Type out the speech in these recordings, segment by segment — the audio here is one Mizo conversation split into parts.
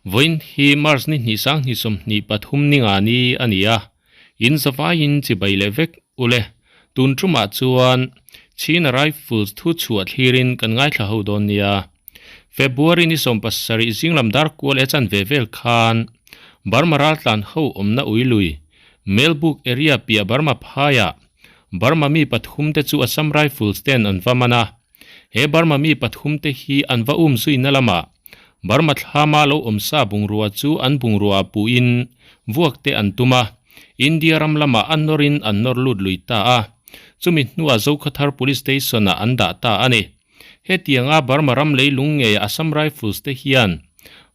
Vawiin hi March ni hnih sang hnih 23 ni nga ni a ni a, in zavaiin chibai leh vek ule. Tun tumah chuan China Rifles thu chhuah thlirin kan ngaithla ho dawn nia. February ni 17 zinglam dar kual e chan ve vel khan Burma raltlan ho awmna ui lui Melbourne area piah Burma phaiah Burma mi pathum te chu Assam Rifles ten an va man a. He Burma mi pathum te hi an va um zuina lamah Burma thlama lo awm sa bungrua chu an bungrua ah puhin vuak te an tum a, India ram lamah a nawrin an nawr lut lui ta a. Chumi hnuah Zokhawthar Police Station ah an dah ta a ni. Hetianga Burma ram leilung ngei Assam Rifles te hian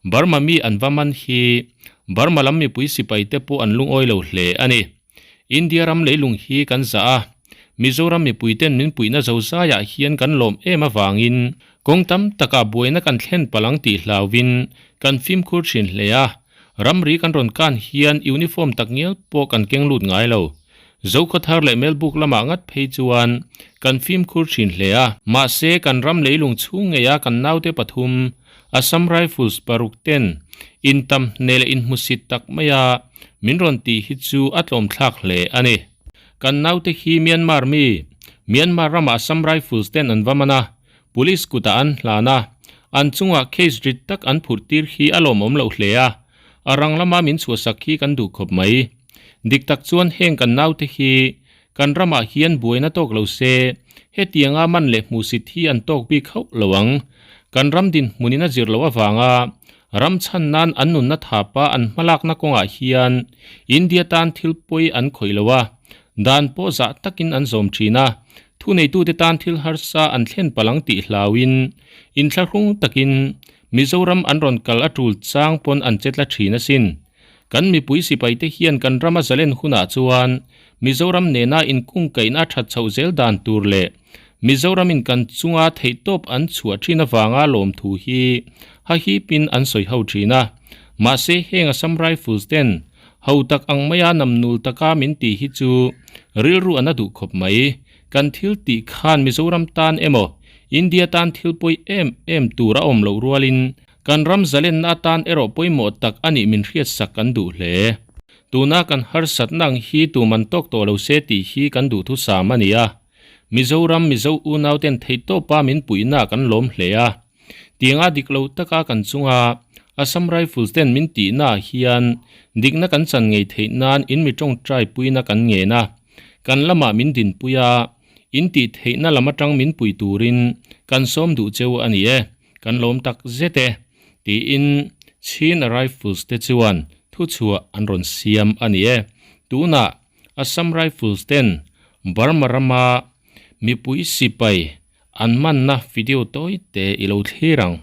Burma mi an va man hi Burma lam mipui sipai te pawh an lungawi lo hle a ni. India ram leilung hi kan zah a, Mizoram mipui ten min puihna zo zaiah hian kan lawm em avangin kawng tam takah buaina kan thlen palh ang tih hlauhin kan fimkhur thin hle a, ramri kan rawn kan hian uniform tak ngial pawh kan keng lut ngai lo. Zokhawthar leh Melbuk lamah ngat phei chuan kan fimkhur thin hle a. Mahse kan ram leilung chhung ngeia kan naute pathum Assam Rifles paruk ten intam hne leh inhmusit tak maia min rawn tih hi chu a tlawmthlak hle a ni. Kan naute hi Myanmar mi, Myanmar ramah Assam Rifles ten an va man a, Police kutah an hlan a, an chungah case rit tak an phurh tir hi a lawmawm loh hle a, a rang lama min chhuahsak hi kan duh khawp mai. Dik tak chuan heng kan naute hi kan ramah hian buaina tawk lo se, hetianga man leh hmuhsit hi an tawk bik hauh lo ang. Kan ram dinhmunin a zir loh avanga ram chhan nan an nunna thapa an hmalakna kawngah hian India tan thil pawi an khawih lo a, dan pawh zah takin an zawm thin a, thuneitute tan thil harsa an thlen palh ang tih hlauhin inthlahrung takin Mizoram an rawn kal a tul chang pawn an che tla thin asin. Kan mipui sipaite hian kan rama zalen hunah chuan Mizoram nena inkungkaihna a that chhoh zel dan tur leh Mizoramin kan chunga theihtawp an chhuah thin avanga lawmthu hi hahipin an sawi ho thin a. Mahse heng Assam Rifles ten ho tak ang maia namnul taka min tih hi chu rilru a na duh khawp mai. Kan thil tih khan Mizoram tan emaw India tan thil pawi em em tur a awm loh rualin Kan ram zalenna atan erawh pawimawh tak a nih min hriatsak kan duh hle. Tuna kan harsatna ang hi tum an tawk tawh lo se tih hi kan duhthusam a ni a. Mizoram Mizo unauten theihtawpa min puihna kan lawm hle a. Tianga dik lo taka kan chunga Assam Rifles ten min tihnaah hian dikna kan chan ngei theih nan in mi tawngtai puina kan ngen a. Kan lamah min dinpui a, in tih theihna lam atang min pui turin kan sawm duh cheu a ni e. Kan lawm tak zet e, tiin China Rifles te chuan thuchhuah an rawn siam a ni e. Tunah Assam Rifles ten Burma rama mipui sipai an manna video tawi te i lo thlir ang.